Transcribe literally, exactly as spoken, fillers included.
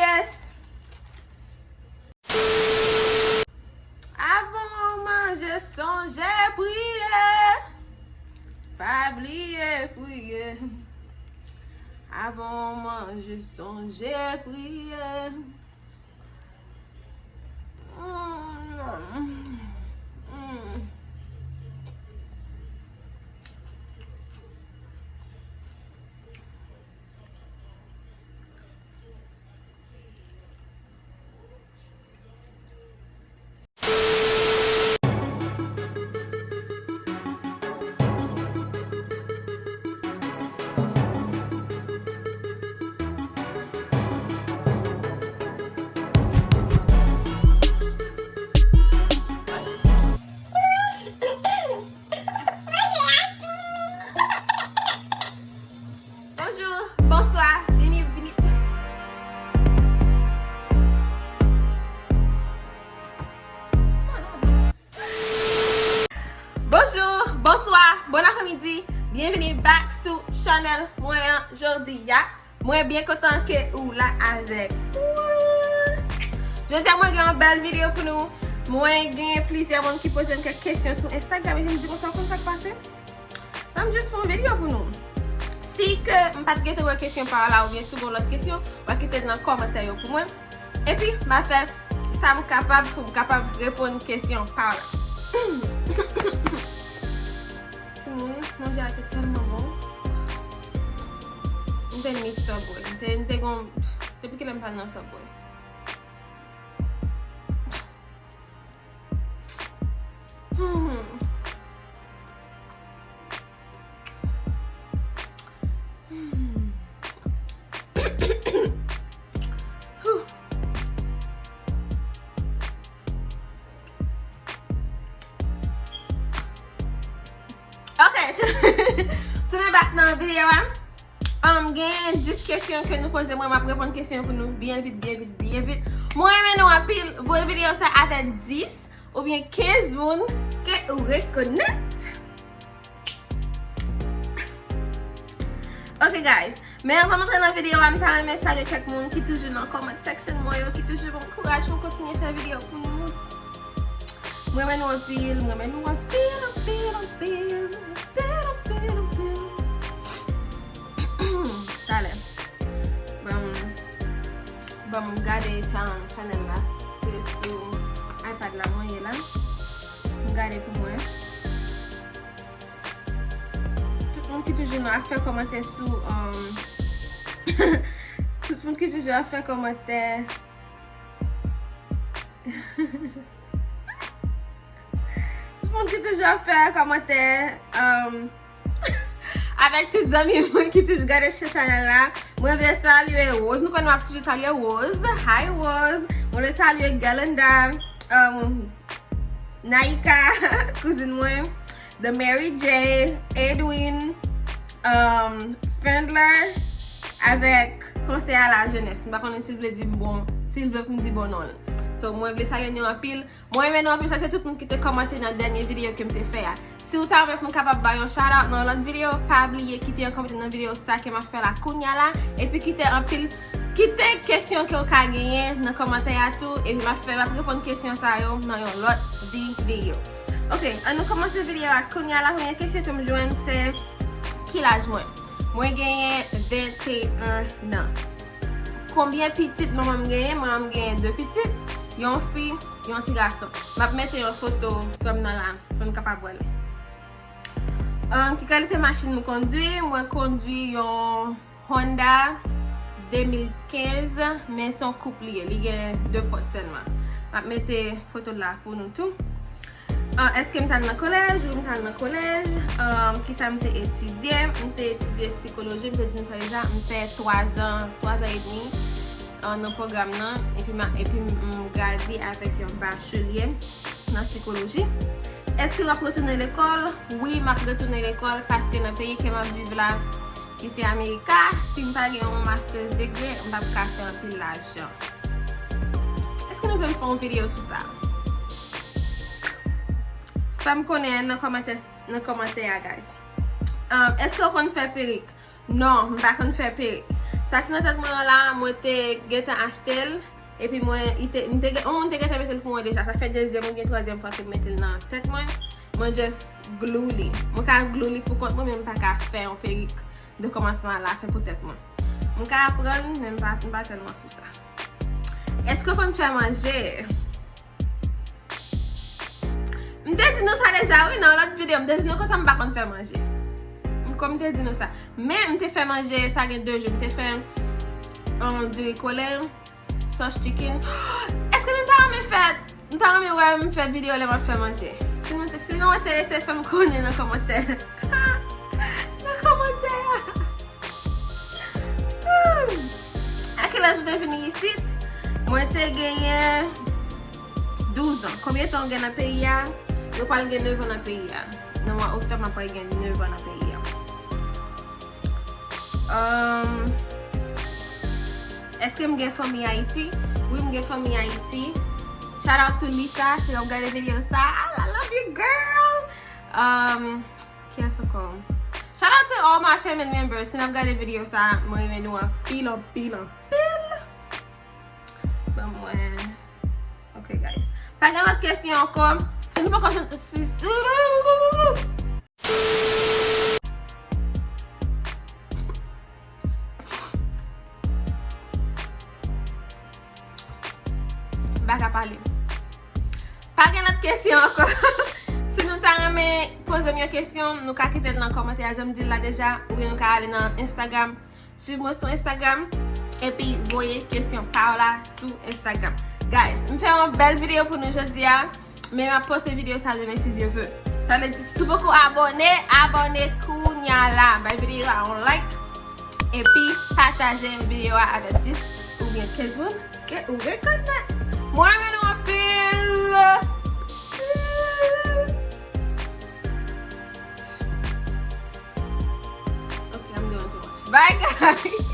Yes. Avan w manje, sonje priye. Pa bliye priye. Avan w manje, sonje priye. Mm. Mm. Bonjou, bonswa, vini, vini. Bonjou, bonswa, bon apremidi. Byenvini back sou chanèl mwen an jodi a. Mwen byen kontan ke ou la avèk mwen. Jodi a mwen gen yon bèl videyo pou nou. Mwen gen plizyè moun ki poze m kèk kesyon sou Instagram epi m di konsa, ou konn sa k pase? Ban m jis fè yon videyo pou nou. Si ke m pa t gentan wè kesyon pa w la oubyen si w gen lòt kesyon, w a kite l nan kòmantè yo pou mwen. Epi, m a fè sa m kapab pou m kapab reponn kesyon pa w la. Timoun, manje a te tèlman bon. M te miss Subway. M te, m te gon, depi kilè m pa al nan Subway? Hmm. Hmm. Ok, tounen back nan videyo a. Um, gen dis kesyon ke nou poze mwen, m ap reponn kesyon yo pou nou byen vit, byen vit, byen vit. Mwen renmen nou anpil, voye videyo sa avèk dis oubyen kenz moun ke ou rekonèt. Ok, guys. Men anvan m antre nan videyo a, m ta renmen salye kèk moun ki toujou nan comment section mwen yo, ki toujou ban m kouraj pou m kontinye fè videyo pou nou. Mwen renmen nou anpil, mwen renmen nou anpil, anpil, anpil, anpil, anpil, anpil. Talè. Ban m, ban m gade chan-, chanèl la. Se sou iPad la mwen ye la. M gade pou mwen. Tout moun ki toujou nan ap fè kòmantè sou, um, tout moun ki toujou ap fè kòmantè. Tout moun ki toujou ap fè kòmantè, um, avèk tout zanmi mwen ki toujou gade sou chanèl la. Mwen vle salye Rose. Nou konnen m ap toujou salye Rose. Hi Rose. Mwen vle salye Galanda, um, Naika, kouzin mwen, The Mary J, Edwin, um, Fendler, avèk Konsèy a la Jenès. M pa konnen si l vle di m bon, si l vle pou m di bon non l. So, mwen vle salye nou anpil. Mwen renmen nou anpil, sa se tout moun ki te kòmante nan dènye videyo ke m te fè a. Si w ta renmen pou m kapab ba yon shout out nan yon lòt videyo, pa bliye kite yon kòmantè nan videyo sa ke m ap fè la kounya la, epi kite anpil, kite kesyon ke w ka genyen nan kòmantè a tou, epi m ap fè, m ap reponn kesyon sa yo nan yon lòt videyo. Ok, ann nou kòmanse videyo a kounya la. Premye kesyon ke m jwenn se, ki laj mwen? Mwen genyen venteyen an. Konbyen pitit manman m genyen? Manman m genyen de pitit, yon fi, yon ti gason. M ap mete yon foto frè m nan la, pou n kapab wè l. Ahn, ki kalite machin m kondwi? Mwen kondwi yon Honda de mil kenz, men se yon koup li ye. Li gen de pòt sèlman. M ap mete foto l la pou nou tou. Ah, èske m t al nan kolèj? Wi, m t al nan kolèj. Ah, kisa m te etidye? M te etidye sikoloji, m te di n sa deja. M fè twa zan, twa zan edmi, ah, nan pwogram nan. Epi m a, epi m, m gradye avèk yon bachelier nan sikoloji. Èske w ap retounen lekòl? Wi, m ap retounen lekòl paske nan peyi ke m ap viv la, ki se Amerika, si m pa gen yon master's degree, m p ap ka fè anpil lajan. Èske nou vle m fè yon videyo sou sa? Fè m konnen nan kòmantè, nan kòmantè a, guys. Um, èske w konn fè perik? Non, m pa konn fè perik. Sa ki nan tèt mwen an la, mwen te gentan achte l. Epi mwen, li te, m te gen, yon moun te gentan mete l pou mwen deja. Sa fè dezyèm oubyen twazyèm fwa ke m mete l nan tèt mwen. Mwen just glue li. Mwen ka glue li pou kont mwen, men m pa ka fè yon perik de kòmansman a la fen pou tèt mwen. M ka aprann, men m pa, m pa tèlman sou sa. Èske w konn fè manje? M te di nou sa deja, wi, nan yon lòt videyo. M te di nou konsa m pa konn fè manje. M, kòm m te di nou sa. Men m te fè manje, sa gen de jou. M te fè, um, diri kole, sòs chicken. Èske nou ta renmen fè, nou ta renmen wè m fè videyo lè m ap fè manje? Si nou te, si nou enterese, fè m konnen nan kòmantè. Nan kòmantè a. Hmm. A ki laj ou te vini isit? Mwen te genyen douz an. Konbyen tan w gen nan peyi a? Yo pral gen nèf an nan peyi a. Nan mwa oktòb, m ap pral gen nèf an nan peyi a. Um, èske m gen fanmi Ayiti? Wi, m gen fanmi Ayiti. Shout out to Lisa, si w ap gade videyo sa. I love you, girl! Um, kiyès ankò? Shout out to all my family members. Si n ap gade videyo sa, mwen renmen nou anpil, anpil, anpil. Ban mwen. Ok, guys. Pa gen lòt kesyon ankò. Si nou poko jwenn, si, si, M pa ka pale. Pa gen lòt kesyon ankò. Si nou ta renmen poze m yon kesyon, nou ka kite l nan kòmantè a, jan m di l la deja, oubyen nou ka ale nan Instagram. Swiv mwen sou Instagram, epi voye kesyon pa w la sou Instagram. Guys, m fè yon bèl videyo pou nou jodi a. Men m ap poste videyo sa demen si Dye vle. Sa vle di, si w poko abòne, abòne kounya la. Bay videyo a yon like. Epi pataje videyo a avèk dis oubyen kenz moun ke ou rekonèt. Mwen renmen nou anpil. Ok, I'm doing too much. Bye, guys.